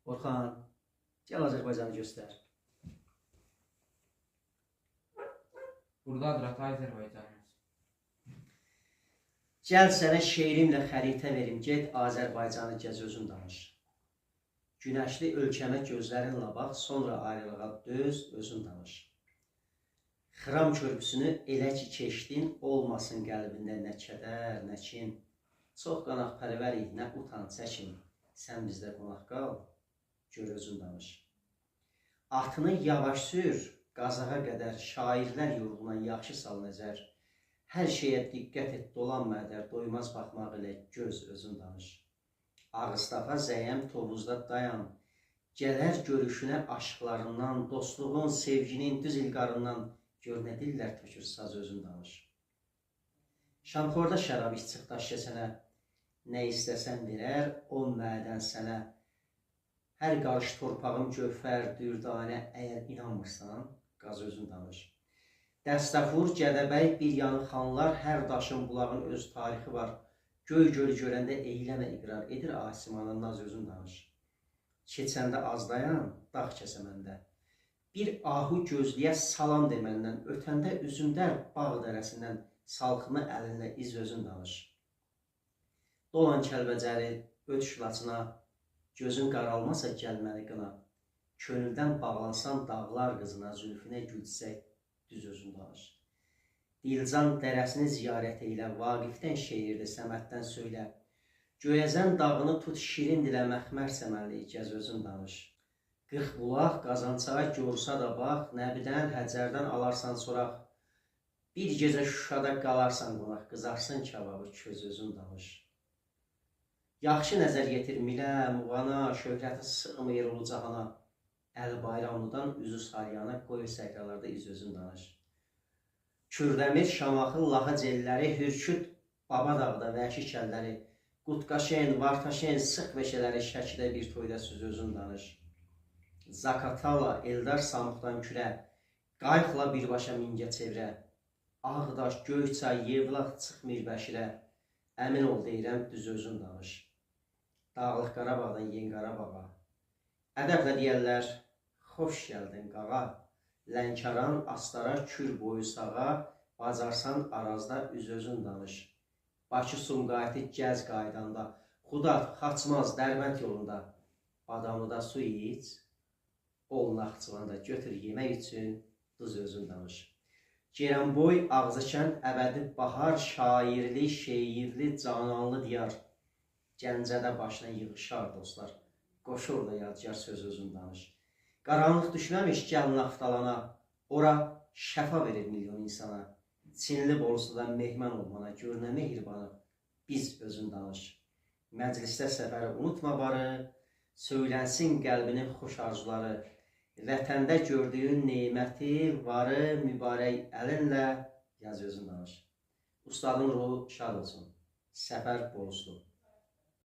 Orxan, gəl Azərbaycanı göstər. Buradadır ata Azərbaycanımız. Gəl sənə şeirimlə xəritə verim, get Azərbaycanı gəz özün danış. Günəşli ölkəmə gözlərinlə bax, sonra ayrılığa döz, özün danış. Xıram körpüsünü elə ki keçdin, olmasın qəlbində nə kədər, nə kin. Çox qonaqpərvərik, nə utan, çəkin. Sən bizdə qonaq qal, gör özün danış. Atını yavaş sür, Qazağa qədər şairlər yurduna yaxşı sal nəzər. Hər şeyə diqqət et, dolanma ədər, doymaz baxmaq ilə göz özün danış. Ağıstafa zəyəm Tovuzda dayan, gələr görüşünə aşıqlarından, dostluğun, sevginin düz ilqarından, gör nə dillər tökür saz özün danış. Şamxorda şərab iç çıx daş kəsənə, nə istəsən verər o mədən sənə. Hər qarış torpağım gövhər, dürdanə, əgər inanmırsan, qaz özün danış. Dəstəfur, Gədəbəy, bir yanı xanlar, hər daşın bulağın öz tarixi var. Göy gölü görəndə eyləmə iqrar, edir asimana naz özün danış. Keçəndə az dayan, dağ kəsəməndə. Bir ahu gözlüyə salam de məndən, ötəndə üzümdər bağ dərəsindən, salxımı əlinlə iz özün danış. Dolan Kəlbəcəri, öt Laçına, gözün qaralmasa gəl məni qına. Könüldən bağlansan dağlar qızına, zülfüne gülsək düz özün danış. Dilcan dərəsini ziyarət eylə, Vaqifdən şeirdir, Səməddən söylə. Göyəzən dağını tut şirin dilə, məxmər səmənliyi gəz özün danış. 40 bulaq, Qazançağa Gorsa da bax, Nəbidən, Həcərdən alarsan soraq. Bir gecə Şuşada qalarsan qonaq, qızarsın kababı, köz özün danış. Yaxşı nəzər yetir Milə, Muğana, şöhrəti sığmır ulu cahana. Əli Bayramlıdan üzü Saryana, qoy səhralarda iz özün danış. Kürdəmir, Şamaxı, Laha celləri, Hürküd, Babadağda vəhşi kəlləri, Qutqaşen, Vartaşen, sıx meşələri, Şəkidə bir toyda söz özün danış. Zakatala, Eldar Samuxdan kürə, qayıqla birbaşa Mingəçevrə, Ağdaş, Göyçay, Yevlax çıx Mirbəşirə, əmin ol deyirəm, düz özün danış. Dağlıq Qarabağdan Yen Qarabağa, ədəblə deyərlər, xoş gəldin qağa, Lənkəran, Astara, Kür boyu sağa, bacarsan Arazda üz özün danış. Bakı, Sumqayıtı gəz qaydanda, Xudad, Xaçmaz, Dərbənd yolunda, Badamlıda su iç, ol Naxçıvanda götür yemək üçün duz özün danış. Gerənboy, Ağzıkənd, əbədi bahar, şairli, şeirli, cananlı diyar. Gəncədə başına yığışar dostlar, qoşur da yadigar söz özün danış. Qaranlıq düşməmiş gəl Naftalana, ora şəfa verir milyon insana. Çinli Borusuda mehman olmana, gör nə mehribanı, biz özün danış. Məclisdə səfəri unutma barı, söylənsin qəlbinin xoş arzuları. Vətəndə gördüyün neməti, varı, mübarək əlinlə yaz özün danış. Ustadın ruhu şad olsun. Səfər Boruslu.